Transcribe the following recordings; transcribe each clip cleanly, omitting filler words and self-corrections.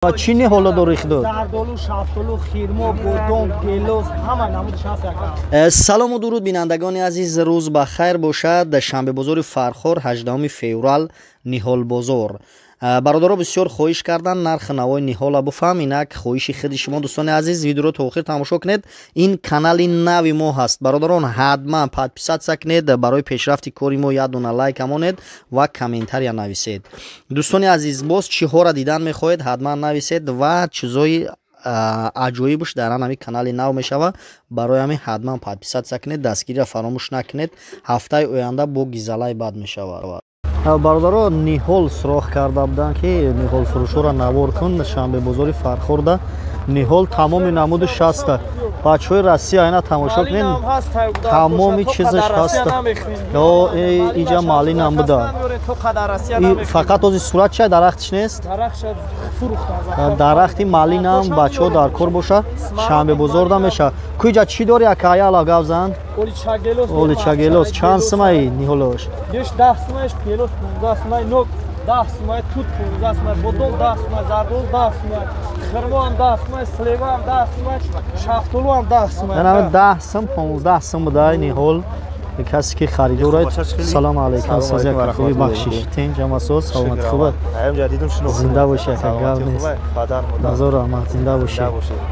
Чӣ ниҳола дорӣ худо? Зардолу, шафтолу, хирмо, бодом, гелос, ҳама намудаш ҳаст яка. Салому дуруд, бинандагони азиз, рӯз ба хайр бошад. Шанбебозори Фархор, 18 феврал, ниҳолбозор. Бародаро бисёр хоҳиш карданд нархи навои ниҳола буфаҳм. Инак хоҳиши худи шумо, дӯстони азиз, видеоро то охир тамошо кунед. Ин канали нави мо ҳаст. Бародарон, ҳатман подписаться кунед, барои пешрафти кори мо як дона лайк амонед ва комментария нависед. Дӯстони азиз, боз чиҳоро дидан мехоҳед, ҳатман нависед ва чизои аҷоибш дар ҳамин канали нав мешавад. Барои ҳамин ҳатман подписаться кунед, дастгириро фаромӯш накунед. Ҳафтаи оянда бо гизалай бад мешавад. Бародаро ниҳол суроғ карда буданд, ки ниҳолфурӯшҳоро навор кун. Шанбебозори Фархорда ниҳол тамоми намуди шаста. Бачаҳои Россия, айна тамошо кунед, тамоми чизаш ҳаста. Иҷа малинам буда. Фақат ози сурат чай, дарахтиш нест. Дарахти малинам бачаҳо дар кор боша, Шанбебозорда мешавад. Куҷа чӣ дори, ака, яла гап зан? Оличагелос чанд сумаи ниҳолош? 10 сумаиш, гелос 15 сумай, нок 10 сумай, тут 15 сумай, бодом 10 сумай, зардолу 10 сумай, хирмоам 10 сумай, сливаам 10 сумай, шафтолуам 10 сумай. Ана 10 сум, 15 сум будай ниҳол. Касе ки харидорад. Салом алейкум, созия хуби, бахшиш, тинҷ ҳамасоз, саломати хуба, зинда боши, ака, гап нест, назор раҳмат, зинда боши.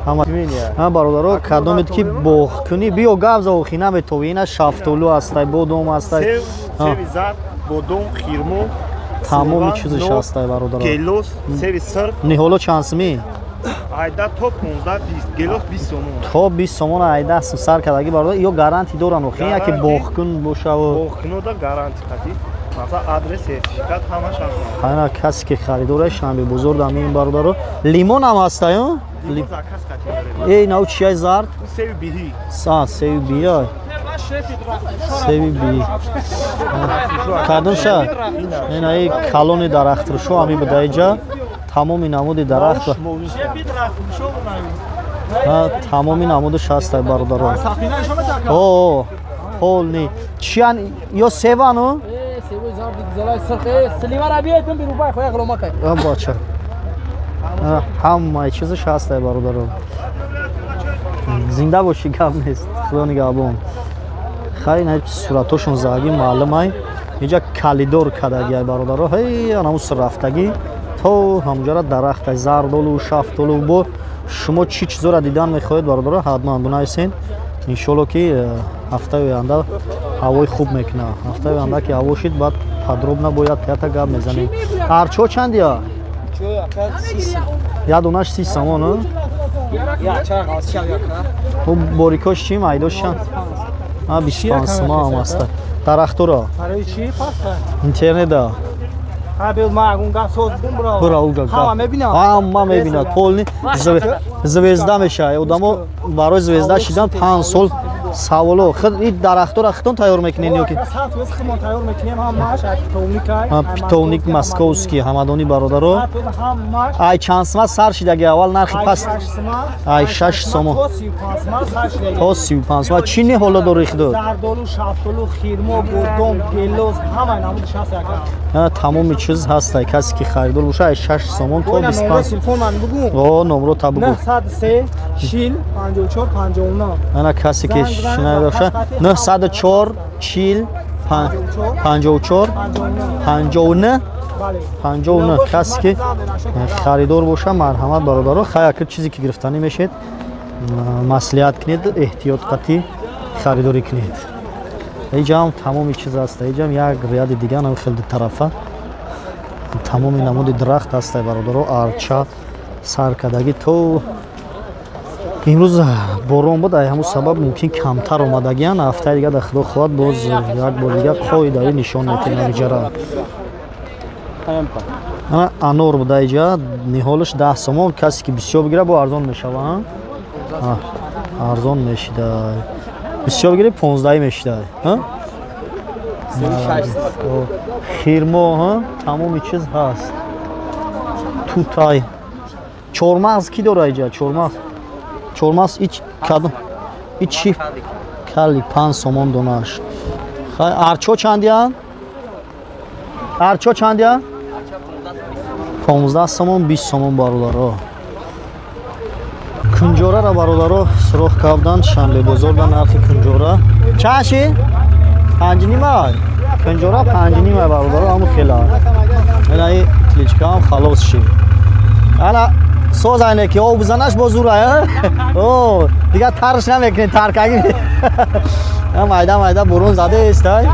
Ҳама бародаро, кадомед ки боғкунӣ, биё гап за, охи наметовӣ. Ина шафтолу ҳастай, бодом ҳастай, севи зард, бодом, хирмо, тамоми чизаш ҳастай, бародаро. Гелос, севи сирх. Ниҳоло чанд сумӣ? Айда то 15, 20, гелос 20 сомон. То 20 сомон айда сум сар кардаги, бародар. Ё гаранти доран, охи, яке боғкун бошаву? Боғкунода гаранти қатӣ. Масалан, адрес, сертификат ҳамаш ҳаст. Ана касе ки харидора, Шанбебозор дамин, бародаро. Лимон ҳам ҳастай? Эй, нав чияй зард? Севи биҳӣ. А, севи биҳӣ. Севи биҳӣ. Кадом ша? Ина и калони дарахтрушо ҳами буда иҷа. Тамоми намуди дарахт, тамоми намудаш ҳастай, бародарон. О, полни чиян ё севану бача, ҳамаи чизаш ҳастай, бародарон. Зинда бошӣ, гап нест, худо нигаҳбон. Хай, суратошон заги маълумай. Инҷа калидор кардагиай, бародаро. Ҳей, анамус рафтагӣ то ҳамҷара дарахта, зардолу, шафтолу. Бо шумо чӣ чизоро дидан мехоҳед, бародаро, ҳатман бинависед. Иншолло ки ҳафтаи оянда ҳавои хуб мекунад. Ҳафтаи оянда ки ҳаво шид, баъд подробно бояд ята гап мезанем. Арчо чандия? Як донаш 30 сомон. Борикош чӣ, майдош чанд? 25 сума ҳам аста. Дарахтуро интернета ҳама мебинад, полни звезда мешавад. Одамо барои звезда шидан 5 сол саволо. И дарахтора хитон тайёр мекунед ё ки? Питовник московский, ҳамадонӣ, бародаро. Ай чанд сума сар шидаги аввал нархи паст? Ай 6 сомон то 35 сума. Чӣ ниҳола дорӣ худо? Зардолу, шафтолу, хирмо, бодом, гелос, ҳама намудаш ҳаст яка. Тамоми чиз ҳастай. Касе ки харидор боша, ай 6 сомон то 25. О, номро та бугу. 903 40 54 59. Ана касе ки шинавида, 904 40 54 59 59. Касе ки харидор боша, марҳамат, бародаро. Хай, акр чизе ки гирифтанӣ мешед, маслиҳат кунед, эҳтиёт қатӣ харидорӣ кунед. Иҷам тамоми чиз аста. Иҷам як ряди дига нам хел тарафа тамоми намуди дарахт ҳастай, бародаро. Арча сар кардагӣ то имрӯз борон буд, ай ҳамун сабаб мумкин камтар омадагиян. Ҳафтаи дига дар худо хоҳад, боз як бор дига қоидаи нишон метиҳем иҷара. Анор буда иҷа, ниҳолаш 10 сомон. Касе ки бисёр бигира, бо арзон мешава, арзон мешида. Бисёр бигири, 15 мешида. Хирмо, тамоми чиз ҳаст. Тутай, чормағз ки дора иҷа? Чормағз, чормағз ич кадом? Ичи кали 5 сомон донаш. Хай, арчо чандиян? Арчо чандиян? 15 сомон, 20 сомон бародаро. Кунҷораро бародаро суроғ карданд Шанбебозорда нархи кунҷора. Чанд ши? 5.5. Кунҷора 5.5 бародаро, ҳаму хела. Инаи тличкаам халос ши. Ана соз айне ки об бизанаш бо зур ай. О, дигар тарш намекунед, таркаги. Майда майда бурун задест ай.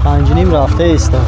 5.5 рафта иста.